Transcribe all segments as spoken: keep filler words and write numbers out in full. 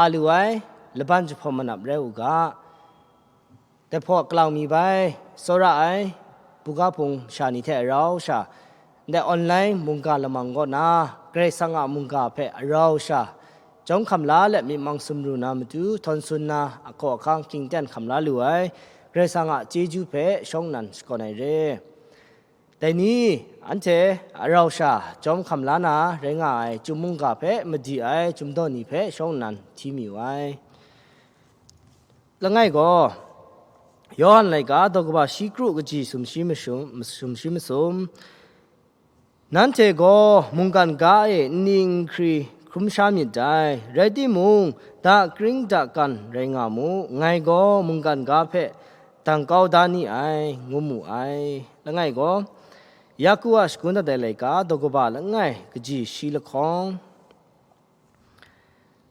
a lu ai laban jahpawt manap rai u ga, dai hpaw kalang mi bai, tsawra ai, buga hpung sha ni hte rau sha, ndai online mungga lamang kaw na, Karai Kasang a mungga hpe rau sha, jawm hkam la let myit mang sumru na matu, htawn sun na, ahkaw ahkang hkying ten hkam la lu ai, Karai Kasang a chyeju hpe shawng nnan shakawn ai re. Dai ni, anhte rau sha, jawm hkam la na rai nga ai, chyum mungga hpe madi ai, chyum daw ni hpe shawng nnan hti mi u ai. Langai gaw, Yawhan laika daw kaba shi kru kaji sumshi mashum, sumshi masum, nanhte gaw mungkan ga e nni nhkri hkrum sha myit dai, rai timung, da kring da kan rai nga mu, ngai gaw mungkan ga hpe dang kau da ni ai, ngu mu ai. Langai gaw, Yaku a shagun dat ai laika daw kaba langai kaji shi lahkawng,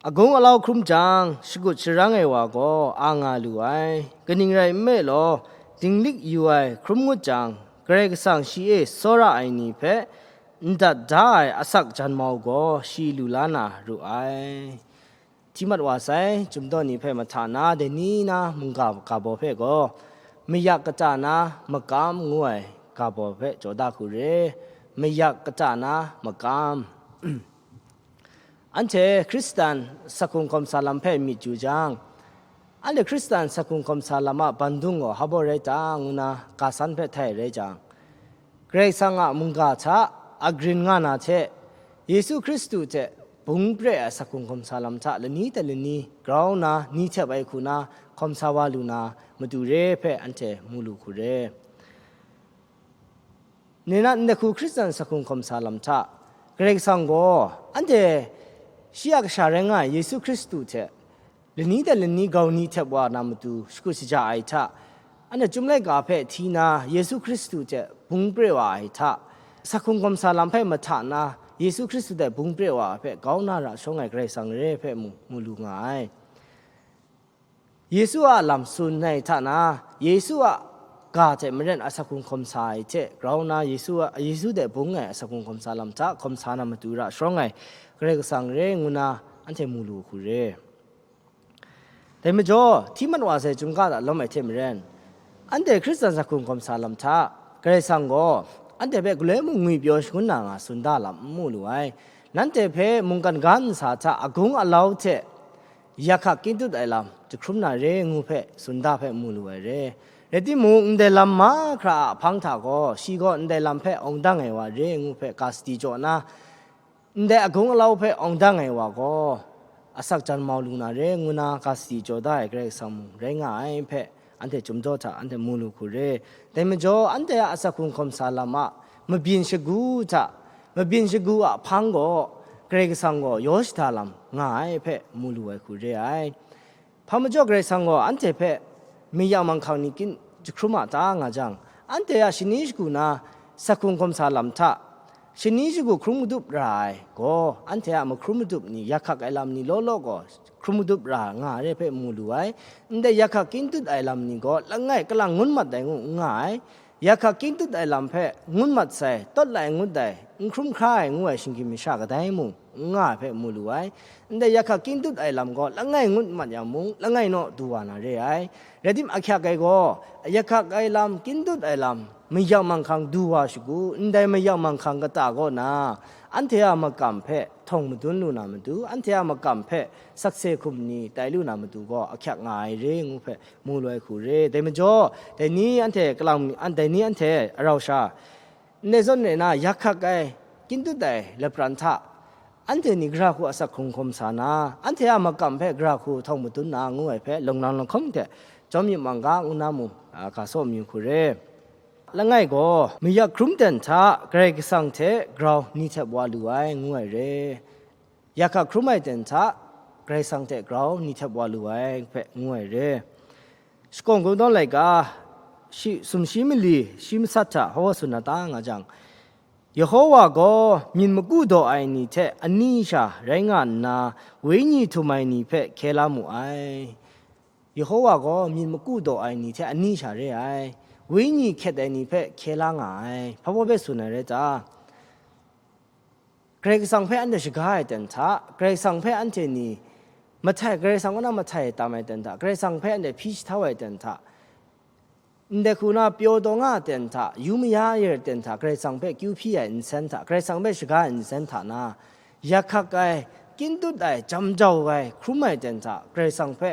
agung alau hkrum jang, shakut sharang ai wa gaw a nga lu ai. Kaning rai nme law, dinglik yu ai hkrum ngut jang, Karai Kasang shi e tsawra ai ni hpe n dat da ai asak janmau gaw shi lu la na ru ai. Hti mat wa sai, chyum daw ni hpe mahta na, dai ni na mungga ga baw hpe gaw, mayak kata na makam ngu ai ga baw hpe jaw da hku re, mayak kata na makam. Anhte Hkristan sakhung hkawm sa lam hpe myit yu jang, anhte Hkristan sakhung hkawm sa lam a bandung gaw hpa baw rai ta, ngu na ga san hpe htai rai jang, Karai Kasang a mungga hta agrin nga na hte, Yesu Hkristu hte bung pre ai sakhung hkawm sa lam hta lani hte lani grau nna ni htep ai hku na hkawm sa wa lu na matu re hpe anhte mu lu hku re. Nena ndai hku Hkristan sakhung hkawm sa lam hta, Karai Kasang gaw anhte shi a kasha rai nga ai Yesu Hkristu hte lani hte lani grau ni htep wa na matu shakut shaja ai hta, anhte Chyum laika hpe hti na Yesu Hkristu hte bung pre wa ai hta, sakhung hkawm sa lam hpe mahta na Yesu Hkristu hte bung pre wa ai hpe grau na ra shawng ai Karai Kasang re hpe mu, mu lu nga ai. Yesu a lam tsun ai hta na, Yesu a ga hte maren a sakhung hkawm sa ai hte grau na Yesu a, Yesu hte bung ai a sakhung hkawm sa lam hta hkawm sa na matu ra shawng ai Karai Kasang re ngu na anhte mu lu hku re. Dai majaw, hti mat wa sai Chyum ga hta lawm ai hte maren, anhte Hkristan sakhung hkawm sa lam hta, Karai Kasang gaw anhte hpe galoi mung ngwipyaw shangun na nga tsun da lam n mu lu ai. Nanhte hpe mungkan ga ntsa hta agung alau hte yakhak kyin tut ai lam jahkrum na re ngu hpe tsun da hpe mu lu ai re. Rai timung, ndai lam mahkra a hpang hta gaw, shi gaw ndai lam hpe awng dang ai wa re ngu hpe ga sadi jaw na, ndai agung alau hpe awng dang ai wa gaw, asak janmau lu na re, ngu na ga sadi jaw da ai Karai Kasang mung rai nga ai hpe, anhte Chyum daw hta anhte mu lu hku re. Dai majaw, anhte a asak hkrung hkawm sa lam a mabyin shagu hta, mabyin shagu a hpang gaw, Karai Kasang gaw yaw shada lam nga ai hpe mu lu ai hku re ai. Hpa majaw Karai Kasang gaw anhte hpe mayang manghkang ni kyin jahkrum a ta nga jang, anhte a shani shagu na sakhung hkawm sa lam hta, shani shagu hkrum madup ra ai gaw, anhte a mahkrum madup ni, yakhak ai lam ni law law gaw hkrum madup ra nga ai hpe mu lu ai. Ndai yakhak kyin tut ai lam ni gaw langai kalang ngun mat ai ngu n nga ai. Yakhak kyin tut ai lam hpe ngun mat sai, tawt lai ngut ai, n hkrum hkra ai ngu ai shinggyim masha kadai mung n nga ai hpe mu lu ai. Ndai yakhak kyin tut ai lam gaw langai ngut mat yang mung, langai naw du wa na re ai. Rai tim, ahkyak ai gaw, yakhak ai lam, kyin tut ai lam, mayang manghkang du wa shagu, ndai mayang manghkang kata kaw na, anhte a makam hpe htawng madun lu na matu, anhte a makam hpe sakse hkum ni tai lu na matu gaw ahkyak nga ai re ngu hpe mu lu ai hku re. Dai majaw, dai ni anhte kalang, an, dai ni anhte arau sha, ndai zawn rai na, yakhak ai, kyin tut ai lapran hta, anhte ni gara hku asak hkrung hkawm sa na, anhte a makam hpe gara hku htawng madun na, ngu ai hpe, lunglang lahkawng hte jawm myit mang ga, ngu na mung, a, ga saw mayu hku re. Langai gaw, mayak hkrum ten hta Karai Kasang hte grau ni htep wa lu ai, ngu ai re. Yakhak hkrum ai ten hta Karai Kasang hte grau ni htep wa lu ai hpe ngu ai re. Shakawn Kungdawn laika, shi, sumshi mali shi masat hta hpa wa tsun na ta nga jang, Yehowa gaw myit maku daw ai ni hte ani sha rai nga nna, wenyi htum ai ni hpe hkye la mu ai. Yehowa gaw myit maku daw ai ni hte ani sha re ai, wenyi hkyet ai ni hpe hkye la nga ai. Hpa baw hpe tsun ai rai ta? Karai Kasang hpe anhte shaga ai ten hta, Karai Kasang hpe anhte ni Mahtai, Karai Kasang kaw na mahtai tam ai ten hta, Karai Kasang hpe anhte hpyi jahtau ai ten hta, ndai hku na pyaw taw nga ai ten hta, yu maya ai ten hta, Karai Kasang hpe kyu hpyi ai nsen hta, Karai Kasang hpe shaga ai nsen hta na, yak hkak ai, kyin dut ai, jam jau ai, hkrum ai ten hta, Karai Kasang hpe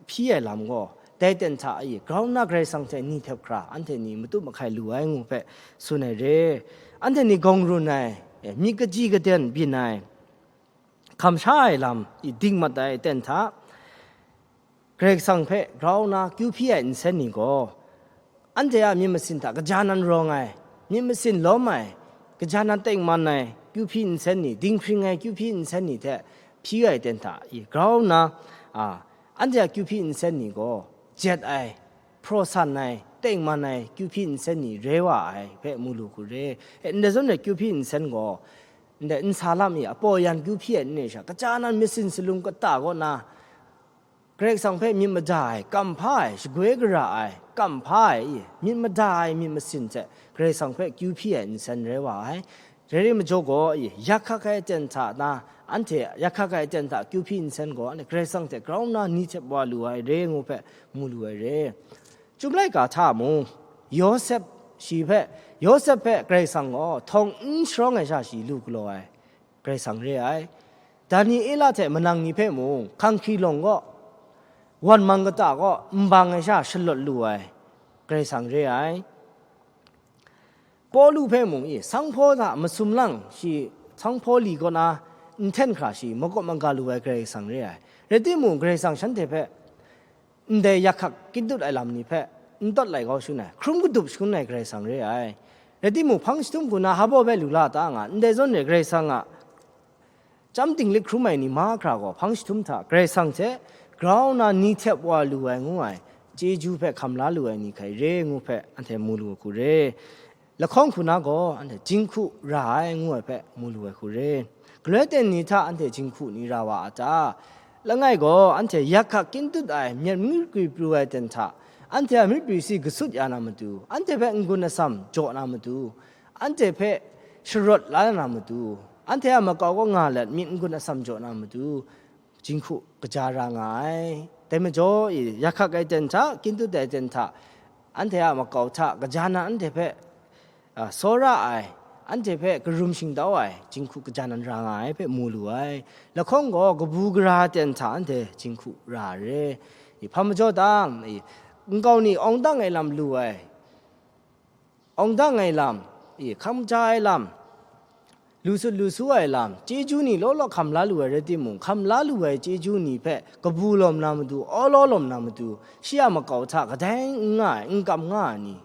hpyi ai lam gaw, dai ten hta i, grau nna Karai Kasang hte ni htep hkra, anhte ni matu mahkai lu ai ngu hpe tsun ai re. Anhte ni gawng run ai, myit kaji kaden byin ai, hkam sha ai lam i ding mat ai ten hta, Karai Kasang hpe grau nna kyu hpyi ai nsen ni gaw, anhte a myit masin hta kaja nan rawng ai, myit masin lawm ai, kaja nan tengman ai kyu hpyi nsen ni, dinghpring ai kyu hpyi nsen ni hte hpyi ai ten hta i grau nna, a, anhte a kyu hpyi nsen ni gaw, jet ai, hpraw san ai, tengman ai kyu hpyi nsen ni re wa ai hpe mu lu hku re. E, ndai zawn re kyu hpyi nsen gaw, ndai nsa lam i apaw yan kyu hpyi ai n re sha, kaja nan myit sin salum kata kaw na, Karai Kasang hpe myit mada ai, kam hpa ai, shagoi gara ai, kam hpa ai, i, myit mada ai myit masin hte Karai Kasang hpe kyu hpyi ai nsen rai wa ai. Rai rai majaw gaw, i, yak hkak ai ten hta na, anhte yak hkak ai ten hta kyu hpyi nsen gaw, anhte Karai Kasang hte grau nna ni htep wa lu ai re ngu hpe mu lu ai re. Chyum laika hta mung, Yawsep shi hpe, Yawsep hpe Karai Kasang gaw htawng n sharawng ai sha shi lu galaw ai Karai Kasang re ai. Daniela hte manang ni hpe mung, hkanghkri lawng gaw, wan mang kata gaw, nbang ai sha shalawt lu ai Karai Kasang re ai. Pawlu hpe mung i, sanghpaw hta masum lang shi, sanghpaw li kaw na n hten hkra shi, makawp maga lu ai Karai Kasang re ai. Rai timung, Karai Kasang shanhte hpe ndai yak hkak kyin dut ai lam ni hpe n tawt lai kau shangun ai, hkrum kadup shangun ai Karai Kasang re ai. Rai timung, hpang jahtum hku na hpa baw hpe lu la ta nga, ndai zawn re Karai Kasang a chyam dinglik hkrum ai ni mahkra gaw, hpang jahtum hta Karai Kasang hte grau nna ni htep wa lu ai ngu ai chyeju hpe hkam la lu ai ni hkai re ngu hpe anhte mu lu ai hku re. Lahkawng hku na gaw anhte jinghku ra ai ngu ai hpe mu lu ai hku re. Galoi ten ni hta anhte jinghku ni ra wa a ta? Langai gaw anhte yak hkak kyin dut ai myit mangri pru ai ten hta, anhte a myit prisi gasut ya na matu, anhte hpe n-gun atsam jaw na matu, anhte hpe sharawt la na matu, anhte a makau kaw nga let myit n-gun atsam jaw na matu, jinghku kaja ra nga ai. Dai majaw, i, yak hkak ai ten hta, kyin dut ai ten hta, anhte a makau hta kaja nan anhte hpe, a, tsawra ai, anhte hpe karum shingtau ai, jinghku kaja nan ra nga ai hpe mu lu ai. Lahkawng gaw kabu gara ten hta anhte jinghku ra re. I, hpa majaw dang, i, nkau ni awng dang ai lam lu ai, awng dang ai lam, i, hkam ja ai lam, lu sut lu su ai lam, chyeju ni law law hkam la lu ai rai timung, hkam la lu ai chyeju ni hpe kabu lawm na matu, awlaw lawm na matu, shi a makau hta kadai n nga ai, n kam nga ai ni,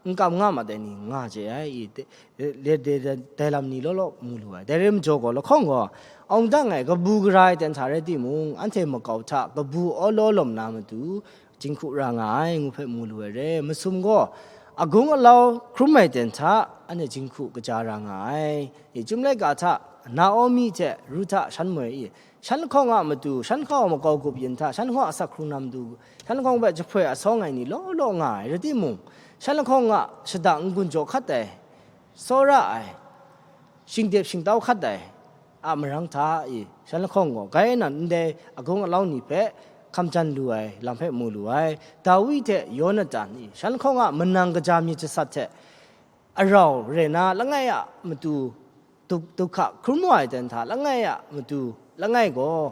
n kam nga mat ai ni nga chye ai, i, de, de, de, de, dai lam ni law law mu lu ai. Dai rai majaw gaw, lahkawng gaw, awng dang ai, kabu gara ai ten hta rai timung, anhte makau hta kabu awlaw lawm na matu, jinghku ra nga ai ngu hpe mu lu ai re. Masum gaw agung alau hkrum ai ten hta anhte jinghku kaja ra nga ai. I, chyum laika hta Naomi hte Ruhta shan moi i, shan lahkawng a matu, shan lahkawng a makau gup yin hta, shan lahkawng a asak hkrung na matu, shan lahkawng hpe jahpoi asawng ai ni law law nga ai, rai timung, shan lahkawng a shada n-gun jaw hkat ai, tsawra ai, shingdep shingtau hkat ai a marang hta i, shan lahkawng gaw, grai nan ndai agung alau ni hpe hkam jan lu ai lam hpe mu lu ai. Dawi hte Yonatan i, shan lahkawng a manang kaja myit jasat hte arau rai na, langai a matu du-, du hka hkrum wa ai ten hta, langai a matu, langai gaw,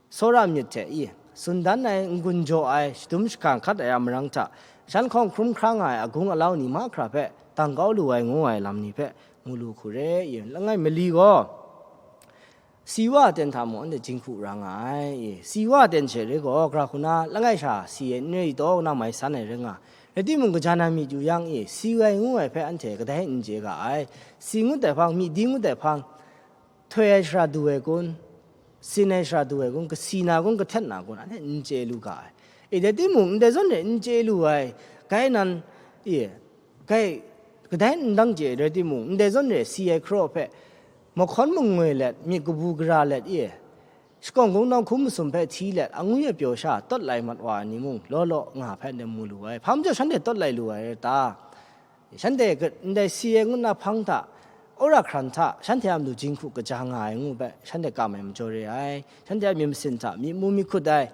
tsawra myit hte i, tsun dan ai, n-gun jaw ai, shadum shahkang hkat ai a marang hta, shan lahkawng hkrum hkra nga ai agung alau ni mahkra hpe dang kau lu ai ngu ai lam ni hpe mu lu hku re i, langai mali gaw, si wa ten hta mung anhte jinghku ra nga ai i, si wa ten she re gaw, gara hku na langai sha si ai n re i taw, na mai san ai rai nga. Rai timung, kaja nan myit yu yang i, si ai ngu ai hpe anhte kadai n chye ga ai. Si ngut ai hpang, myit di ngut ai hpang, htoi ai shara du ai kun, sin ai shara du ai kun, kasi na kun, kahtet na kun, anhte n chye lu ga ai. E, dai timung, ndai zawn re n chye lu ai, grai nan, e, grai kadai n dang chye rai timung, ndai zawn re si ai hkaraw hpe mahkawn mangoi let, myit kabu gara let, e, shakawng kungdawn hkum masum hpe hti let, angwi apyaw sha tawt lai mat wa ai ni mung law law nga hpe anhte mu lu ai. Hpa majaw shanhte tawt lai lu ai rai ta? Shanhte ga-, ndai si ai ngut na hpang hta, wora hkran hta shanhte a matu jinghku kaja nga ai ngu hpe shanhte kam ai majaw re ai. Shanhte a myit masin hta myi mu myi hkut ai,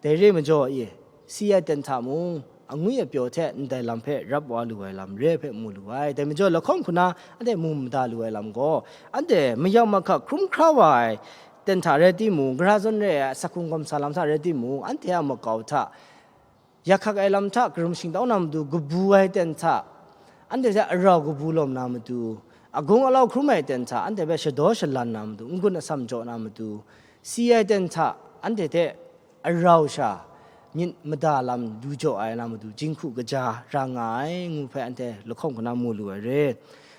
dai re ai majaw e, si ai ten hta mung, angwi apyaw hte ndai lam hpe rap wa lu ai lam re ai hpe mu lu ai. Dai majaw lahkawng hku na anhte mu mada lu ai lam gaw, anhte mayak mahkak hkrum hkra wa ai ten hta rai timung, gara zawn re ai asak hkrung kawmsa lam hta rai timung, anhte a makau hta, yak hkak ai lam hta karum shingtau na matu kabu ai ten hta, anhte hte arau kabu lawm na matu, agung alau hkrum ai ten hta anhte hpe shadaw shalan na matu, n-gun atsam jaw na matu, si ai ten hta anhte hte arau sha myit mada lam du jaw ai na matu, jinghku kaja ra nga ai ngu hpe anhte lahkawng hku na mu lu ai re.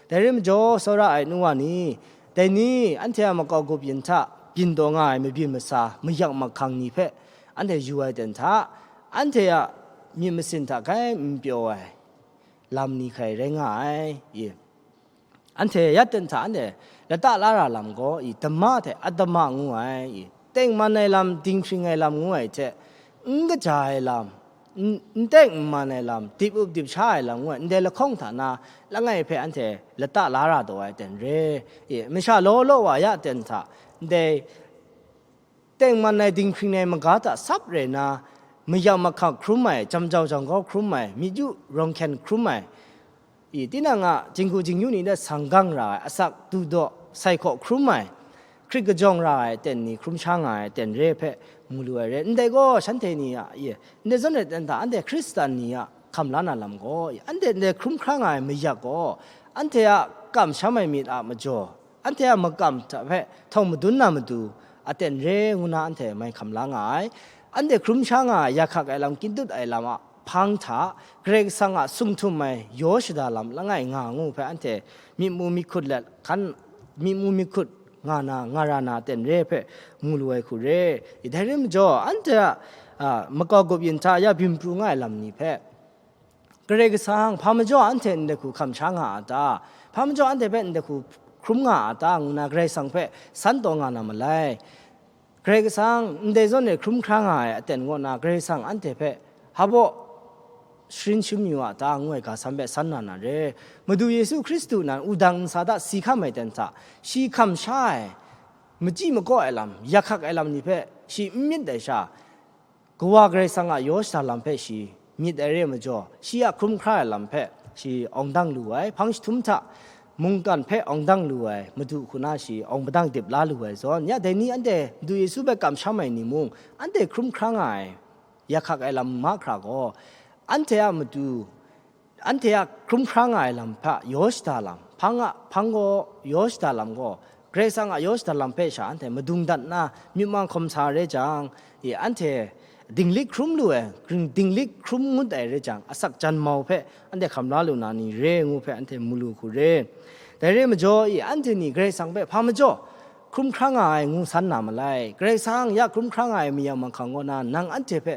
Dai rai majaw, tsawra ai nu wa ni, dai ni anhte a makau gup yin hta byin taw nga ai mabyin masa, mayak mahkang ni hpe anhte yu ai ten hta, anhte a myit masin hta grai n pyaw ai lam ni hkrai rai nga ai. I, anhte ya ten hta anhte lata la ra lam gaw, i, dama hte adama ngu ai, i, tengman ai lam, dinghpring ai lam ngu ai hte, n kaja ai lam, n, n teng n man ai lam, dip up dip sha ai lam ngu ai, ndai lahkawng hta na langai hpe anhte lata la ra taw ai ten re. I, masha law law wa ya ten hta, ndai tengman ai dinghpring ai maga hta sap rai na, mayak mahkak hkrum ai, jam jau jang kau hkrum ai, myit yu rawng hkyen hkrum ai, i, tinang a jinggu jingyu ni hte sanggang ra ai, asak dudaw sai hkaw hkrum ai, hkrit kajawng ra ai aten ni hkrum sha nga ai aten re hpe mu lu ai re. Ndai gaw, shanhte ni a, i, ndai zawn rai ten hta, anhte Hkristan ni a hkam la na lam gaw, i, anhte ndai hkrum hkra nga ai mayak gaw, anhte a kamsham ai myit a majaw, anhte a makam hta hpe htawng madun na matu, aten re ngu na anhte mai hkam la nga ai. Anhte hkrum sha nga ai, yak hkak ai lam, kyin dut ai lam a hpang hta, Karai Kasang a sumhtum ai yaw shada lam langai nga ngu hpe, anhte myit mu myit hkut let hkan, myit mu myit hkut nga na, nga ra na aten re hpe mu lu ai hku re. I, dai rai majaw, anhte a, a, makau gup yin hta ya byin pru nga ai lam ni hpe, Karai Kasang, hpa majaw anhte ndai hku hkam sha nga a ta? Hpa majaw anhte hpe ndai hku hkrum nga a ta? Ngu na Karai Kasang hpe san taw nga na malai. Karai Kasang, ndai zawn e hkrum hkra nga ai aten kaw na, Karai Kasang anhte hpe hpa baw sharin sharin yu a ta? Ngu ai ga sam hpe san na na re. Madu Yesu Hkristu nan wudang ntsa hta si hkam ai ten hta, shi hkam sha ai, machyi makaw ai lam, yak hkak ai lam ni hpe shi n myit ai sha, Kawa Karai Kasang a yaw shada lam hpe shi myit ai re ai majaw, shi a hkrum hkra ai lam hpe shi awng dang lu ai, hpang jahtum hta mungkan hpe awng dang lu ai, Madu hku na shi awng padang dip la lu ai zawn, ya dai ni anhte Madu Yesu hpe kamsham ai ni mung, anhte hkrum hkra nga ai, yak hkak ai lam mahkra gaw, anhte a matu, anhte a hkrum hkra nga ai lam hta yaw shada lam, hpang a, hpang gaw yaw shada lam gaw, Karai Kasang a yaw shada lam hpe sha anhte madung dat nna myit mang hkawm sa re jang, i, anhte dinglik hkrum lu ai, ding-, dinglik hkrum ngut ai re jang, asak jan mau hpe anhte hkam la lu na ni re ngu hpe anhte mu lu hku re. Dai re majaw, i, anhte ni Karai Kasang hpe hpa majaw hkrum hkra nga ai ngu san na malai. Karai Kasang ya hkrum hkra nga ai mayak mahkang kaw na, nang anhte hpe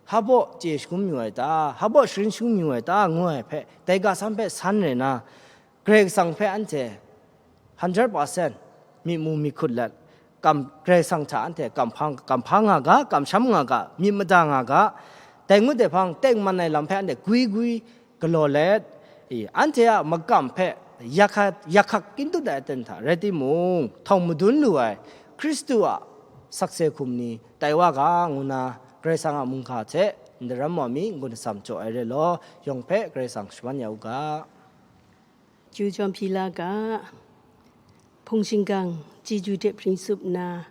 hpa baw chye shangun yu ai ta, hpa baw sharin shangun yu ai ta, ngu ai hpe, dai ga sam hpe san rai na, Karai Kasang hpe anhte hundred percent myit mu myit hkut let, kam, Karai Kasang hta anhte kamhpang, kamhpa nga ga, kamsham nga ga, myit mada nga ga, dai ngut ai hpang, tengman ai lam hpe anhte gwi gwi galaw let, i, anhte a makam hpe yak hka-, yak hkak kyin dut ai aten hta rai timung, htawng madun lu ai Hkristu a sakse hkum ni tai wa ga, ngu na Karai Kasang a mungga hte n daram wa mi, n-gun atsam jaw ai re law, yawng hpe Karai Kasang shaman ya u ga. Chyu jawm hpyi la ga, hpung shingkang chyeju hte hpring tsup nna,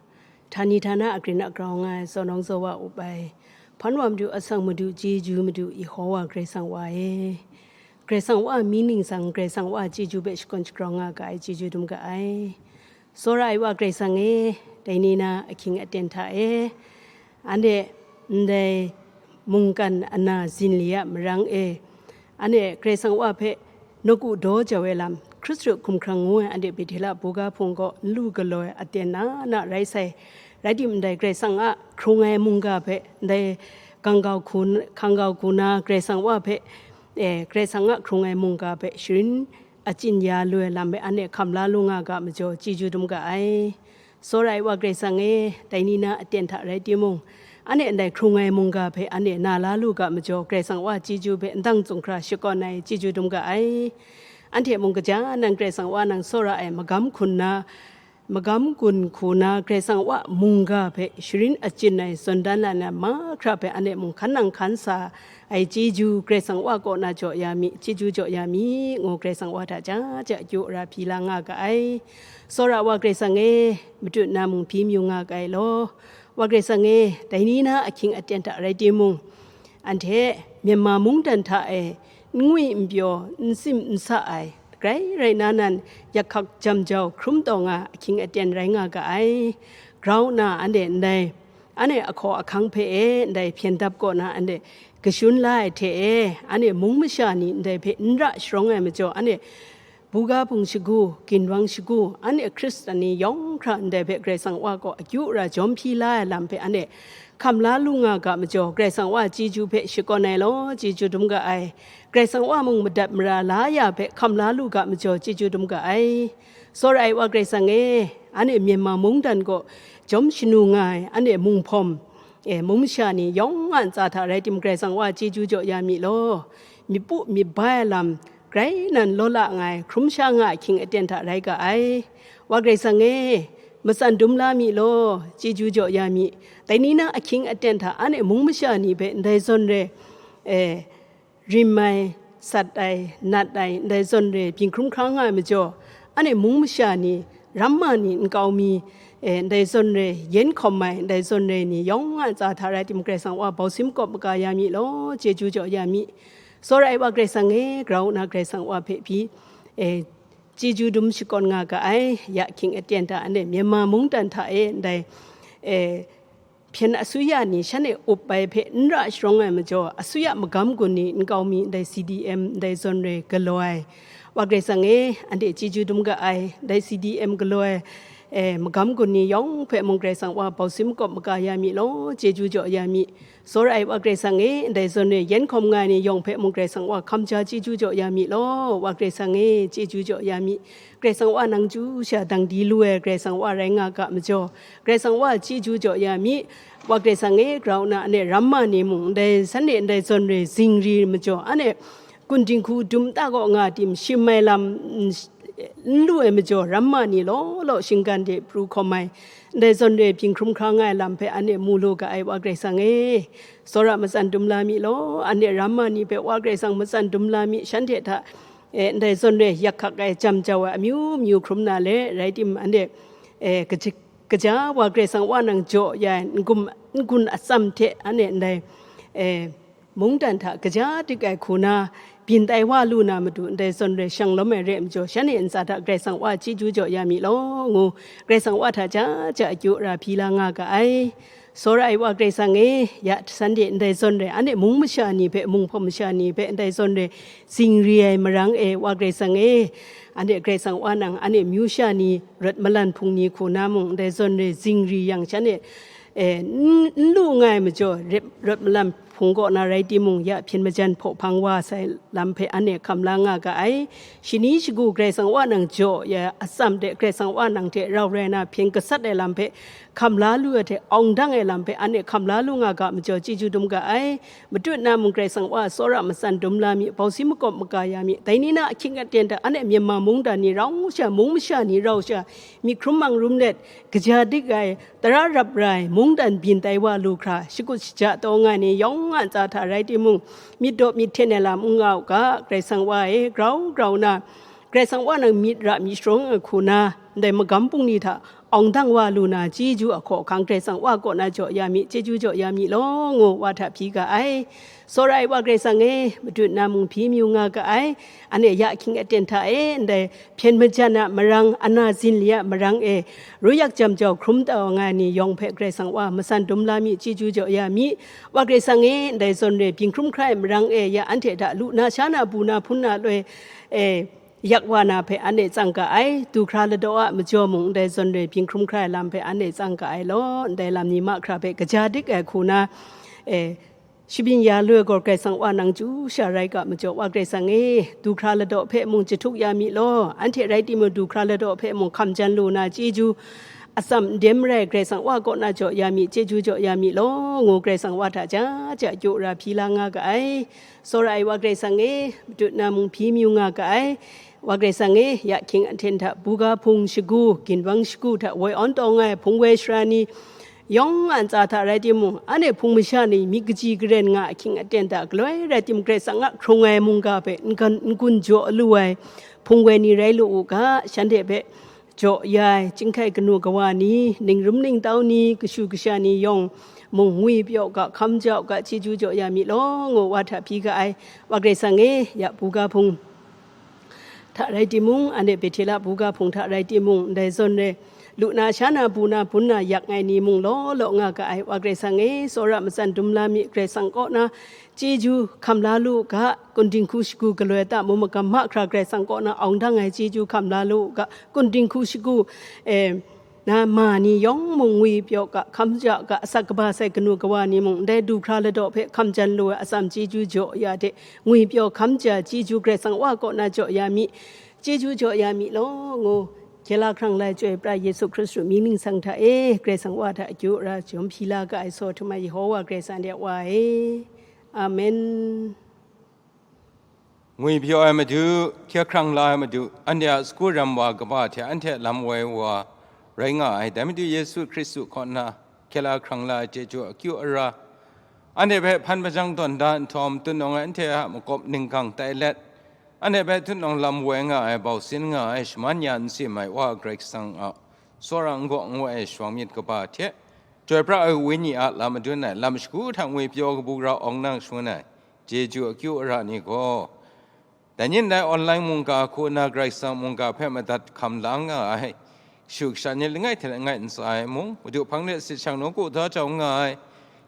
htani htana a grin a grau nga ai zawn nawng zawn wa up ai, hpan wa Madu, asak Madu, chyeju Madu, Yehowa Karai Kasang Wa e. Karai Kasang Wa a mi ningsang, Karai Kasang Wa a chyeju hpe shakawn shagrau nga ga ai, chyeju dum ga ai. Tsawra ai Wa Karai Kasang e, dai ni na ahkying aten hta e, anhte ndai mungkan ana zinli a marang e, anhte Karai Kasang Wa hpe nawku daw jau ai lam, Hkristu hkum hkrang ngu ai anhte Bethela buga hpung gaw n lu galaw ai aten na na rai sai. Rai timung, ndai Karai Kasang a hkrung ai mungga hpe, ndai hkangkau hku, hkangkau hku na Karai Kasang Wa hpe, e, Karai Kasang a hkrung ai mungga hpe sharin achyin ya lu ai lam hpe anhte hkam la lu nga ga majaw, chyeju dum ga ai. Tsawra ai Wa Karai Kasang e, dai ni na aten hta rai timung, anhte ndai hkrung ai mungga hpe anhte na la lu ga majaw, Karai Kasang Wa chyeju hpe ndang zunghkra shakawn ai, chyeju dum ga ai. Anhte mung kaja nan Karai Kasang wa nang tsawra ai magam hkun na, magam gun hku na Karai Kasang wa mungga hpe sharin achyin ai zawn dan la na mahkra hpe anhte mung hkan nang hkan sa ai chyeju Karai Kasang wa kaw na jaw ya mi, chyeju jaw ya mi, ngu Karai Kasang wa hta ja ja kyu ra hpyi la nga ga ai. Tsawra wa Karai Kasang e, matut na mung hpyi mayu nga ga ai law. Wa Karai Kasang e, dai ni na ahkying aten hta rai timung, anhte Myanmar mungdan hta e n ngwi n pyaw, n sim n sa ai, grai rai na nan, yak hkak jam jau hkrum taw nga ahkying aten rai nga ga ai. Grau nna anhte ndai, anhte ahkaw ahkang hpe e ndai hpyen dap kaw na anhte kashun la ai hte e, anhte mung masha ni ndai hpe n ra sharawng ai majaw, anhte buga bung shagu, ginwang shagu, anhte Hkristan ni yawng hkra ndai hpe Karai Kasang wa kaw akyu ra jawm hpyi la ai lam hpe anhte hkam la lu nga ga majaw, Karai Kasang wa chyeju hpe shakawn ai law, chyeju dum ga ai. Karai Kasang wa mung madat mara la ya hpe hkam la lu ga majaw, chyeju dum ga ai. Tsawra ai wa Karai Kasang e, anhte Myanmar mungdan kaw jawm shanu nga ai, anhte munghpawm, e, mung masha ni yawng a ntsa hta rai tim, Karai Kasang wa chyeju jaw ya mi law. Myit pu myit bai ai lam, grai nan law la nga ai, hkrum sha nga ai ahkying aten hta rai ga ai. Wa Karai Kasang e, matsan dum la mi law, chyeju jaw ya mi. Dai ni na ahkying aten hta anhte mung masha ni hpe ndai zawn re, e, rim ai, sat ai, nat ai, ndai zawn re byin hkrum hkra nga ai majaw, anhte mung masha ni, ramma ni nkau mi, e, ndai zawn re yen hkawm ai, ndai zawn re ni yawng a ntsa hta rai tim, Karai Kasang wa bau sim kawp maga ya mi law, chyeju jaw ya mi. Tsawra ai wa Karai Kasang e, grau nna Karai Kasang wa hpe pyi, e, chyeju dum shakawn nga ga ai. Ya ahkying aten hta anhte Myanmar mungdan hta e ndai, e, hpyen asuya ni shanhte up ai hpe n ra sharawng ai majaw, asuya magam gun ni nkau mi ndai C D M, ndai zawn re galaw ai, wa Karai Kasang e, anhte chyeju dum ga ai, ndai C D M galaw ai, e, magam gun ni yawng hpe mung Karai Kasang wa bau sim kawp maga ya mi law, chyeju jaw ya mi. Tsawra ai wa Karai Kasang e, ndai zawn re yen hkawm nga ai ni yawng hpe mung Karai Kasang wa hkam ja chyeju jaw ya mi law, wa Karai Kasang e, chyeju jaw ya mi. Karai Kasang wa nang chyu sha dang di lu ai Karai Kasang wa rai nga ga majaw, Karai Kasang wa chyeju jaw ya mi. Wa Karai Kasang e, grau nna anhte ramma ni mung ndai shanhte ndai zawn re zingri majaw, anhte kun dinghku dum ta kaw nga tim shim ai lam, n, n lu ai majaw, ramma ni law law shinggan de pru hkawm ai, ndai zawn re byin hkrum hkra nga ai lam hpe anhte mu lu ga ai, wa Karai Kasang e. Tsawra matsan dum la mi law, anhte ramma ni hpe wa Karai Kasang matsan dum la mi, shanhte hta, e, ndai zawn re yak hkak ai, jam jau ai, amyu myu hkrum na le, rai tim, anhte, e, kaji-, kaja wa Karai Kasang wa nang jaw ya ai, n-gun, n-gun atsam hte anhte ndai, e, mungdan hta kaja dik ai hku na, byin tai wa lu na matu, ndai zawn re shang lawm ai re ai majaw, shanhte ntsa hta Karai Kasang wa chyeju jaw ya mi law, ngu Karai Kasang wa hta ja ja akyu ra hpyi la nga ga ai. Tsawra ai wa Karai Kasang e, ya shanhte ndai zawn re, anhte mung masha ni hpe, munghpawm masha ni hpe, ndai zawn re zingri ai marang e, wa Karai Kasang e, anhte Karai Kasang wa nang, anhte myu sha ni, rawt malan hpung ni hku na mung, ndai zawn re zingri yang shanhte, e, n, n lu nga ai majaw, rep, rawt malan hpung kaw na rai timung, ya hpyen majan hpaw hpang wa sai lam hpe anhte hkam la nga ga ai. Shani shagu Karai Kasang wa nang jaw ya atsam de, Karai Kasang wa nang hte rau rai na hpyen gasat ai lam hpe hkam la lu ai hte, awng dang ai lam hpe anhte hkam la lu nga ga majaw, chyeju dum ga ai. Matut na mung Karai Kasang wa tsawra matsan dum la mi, bau si makawp maga ya mi, dai ni na ahkying aten hta anhte Myanmar mungdan ni rau sha, mung masha ni rau sha, myit hkrum mang rum let, kaja dik ai, tara rap rai, mungdan byin tai wa lu hkra, shakut shaja taw nga ai ni yawng a ntsa hta rai timung, myit daw myit hten ai lam n nga u ga, Karai Kasang wa e, grau grau na, Karai Kasang wa nang myit ra myit sharawng ai hku na, ndai magam bungli hta awng dang wa lu na, chyeju ahkaw ahkang Karai Kasang wa kaw na jaw ya mi, chyeju jaw ya mi law, ngu wa hta hpyi ga ai. Tsawra ai wa Karai Kasang e, matut na mung hpyi mayu nga ga ai. Anhte ya ahkying aten hta e, ndai hpyen majan a marang, ana zin li a marang e, ru yak jam jau hkrum taw nga ai ni yawng hpe Karai Kasang wa matsan dum la mi, chyeju jaw ya mi. Wa Karai Kasang e, ndai zawn re byin hkrum hkra ai marang e, ya anhte hta lu na, sha na, bu na, hpun na loi e, yak wa na hpe anhte tsang ga ai, du hkra ladaw a majaw mung ndai zawn re byin hkrum hkra ai lam hpe anhte tsang ga ai law, ndai lam ni mahkra hpe kaja dik ai hku na, e, shabyin ya lu ai gaw Karai Kasang wa nang chyu sha rai ga majaw, wa Karai Kasang e, du hkra ladaw hpe mung jahtuk ya mi law, anhte rai timung, du hkra ladaw hpe mung hkam jan lu na chyeju, atsam n dem rai, Karai Kasang wa kaw na jaw ya mi, chyeju jaw ya mi law, ngu Karai Kasang wa hta ja ja kyu ra hpyi la nga ga ai. Tsawra ai wa Karai Kasang e, matut na mung hpyi mayu nga ga ai. Wa Karai Kasang e, ya hkying aten hta buga hpung shagu, ginwang shagu hta woi awn tawng ai hpung woi sara ni yawng a ntsa hta rai timung, anhte hpung masha ni myit kaji karen nga a hkying aten hta galoi rai tim, Karai Kasang a hkrung ai mungga hpe n-gun, n-gun jaw lu ai hpung woi ni rai lu u ga, shanhte hpe jaw ya ai chyinghkai kanu kawa ni, ningrum ningtau ni, kashu kasha ni yawng mung ngwi pyaw ga, hkam ja u ga, chyeju jaw ya mi law, ngu wa hta hpyi ga ai. Wa Karai Kasang e, ya buga hpung hta rai timung, anhte Bethela buga hpung hta rai timung, ndai zawn re lu na, sha na, bu na, bun na, yak ai ni mung law law nga ga ai. Wa Karai Kasang e, tsawra matsan dum la mi, Karai Kasang kaw na chyeju hkam la lu u ga, kun dinghku shagu galoi ta mu magam mahkra Karai Kasang kaw na awng dang ai chyeju hkam la lu u ga, kun dinghku shagu, eh, na ma ni yawng mung ngwi pyaw ga, hkam ja ga, asak kaba sai kanu kawa ni mung, ndai du hkra ladaw hpe hkam jan lu ai atsam chyeju jaw ya de, ngwi pyaw hkam ja chyeju Karai Kasang wa kaw na jaw ya mi, chyeju jaw ya mi law, ngu, hkye la hkrang la ai Chyoi pra Yesu Hkristu mying ningsang hta e, Karai Kasang wa hta akyu ara jawm hpyi la ga ai, saw htum ai Yehowa Karai Kasang de a Wa e. Amen. Ngwi pyaw ai Madu, hkye hkrang la ai Madu, anhte a sagu ram wa kaba hte anhte a lam woi wa rai nga ai. Dai Madu Yesu Hkristu kaw na hkye la hkrang la ai chyeju akyu ara, anhte hpe hpan hpajang tawn da nhtawm, tutnawng e anhte a makawp ninggang tai let, anhte hpe tutnawng lam woi nga ai, bau sin nga ai, shaman ya n sim ai Wa Karai Kasang a tsawra n-gaw n-woi ai shawang myit kaba hte, Chyoi pra ai Wenyi a lam madun ai lam shagu hta ngwi pyaw kabu gara awng nang shangun ai chyeju akyu ara ni gaw, dai nyin dai online mungga hku na Karai Kasang mungga hpe madat hkam la nga ai, kashu kasha ni langai hte langai ntsa e mung, Madu hpang de sit shang nawku da jau nga ai,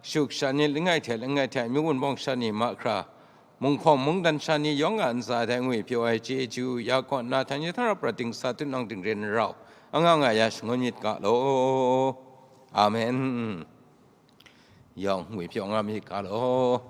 kashu kasha ni langai hte langai hte myi wunpawng sha ni mahkra, munghkawng mungdan sha ni yawng a ntsa dai ngwi pyaw ai chyeju ya kaw na, htan ya htan rap prat dingsa tutnawng dingren rau anga nga ya shangun myit ga law. Amen. Yawng ngwi pyaw nga myit ga law.